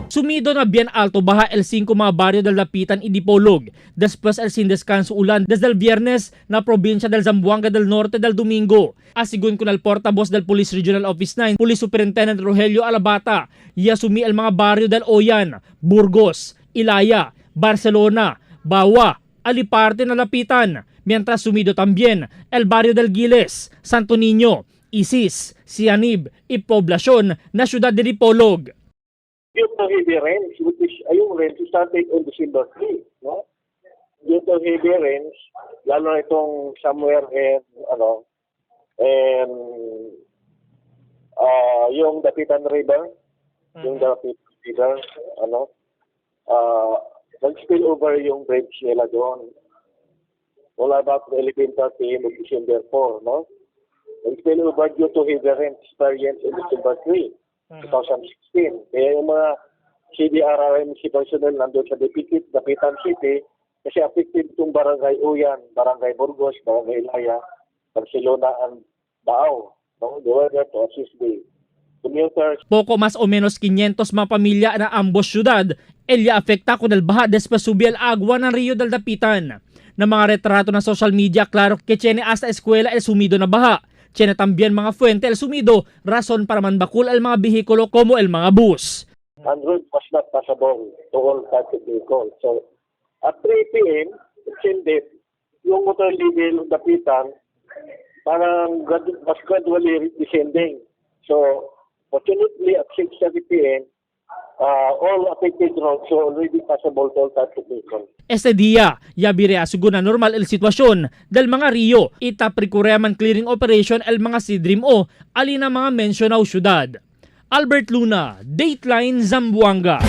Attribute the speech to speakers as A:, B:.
A: Sumido na bien alto baha el 5 mga baryo del Dapitan y Dipolog. Después el sin descanso ulan desde el viernes na probinsya del Zamboanga del Norte del Domingo. Asigun con el portavoz del Police Regional Office 9, Police Superintendent Rogelio Alabata, yasumi el mga baryo del Oyan, Burgos, Ilaya, Barcelona, Bawa, aliparte na Lapitan. Mientras sumido también el barrio del Giles, Santo Niño, Isis, Sianib y poblasyon na siyudad de Dipolog.
B: Due to heavy rains, which is, ay, yung rains started on December 3, no? Due to heavy rains, lalo na itong somewhere in, ano, and, yung Dapitan River, yung Dapitan River, ano, nag-spill over yung bridge nila doon. Wala about 11:30 a.m. of December 4, no? Nag-spill over due to heavy rains experienced in December 3. 2016. Kaya yung mga CDRRMC personnel nandun sa Dapitan City, kasi affected itong Barangay Uyan, Barangay Burgos, Barangay Ilaya, Barcelona, and Baao. No? They were there to assist the commuters.
A: Poco mas o menos 500 mga pamilya na ambos syudad elya afekta con el baha después subi el agua ng Rio del Dapitan. Na mga retrato na social media, claro que tiene hasta eskwela el sumido na baha. Tiene también mga fuente el sumido, rason para manbakul el mga bihikulo como el mga bus.
B: And road was not passable to all types of vehicles. So, at 3 p.m., extended, yung water level ng Dapitan, parang was gradually descending. So, fortunately, at 6:30 p.m., all affected roads were already passable to all types of vehicles.
A: Este día, ya virea na normal el sitwasyon del mga rio, itaprikureman clearing operation el mga Sidrim o alina mga mensionaw syudad. Albert Luna, Dateline Zamboanga.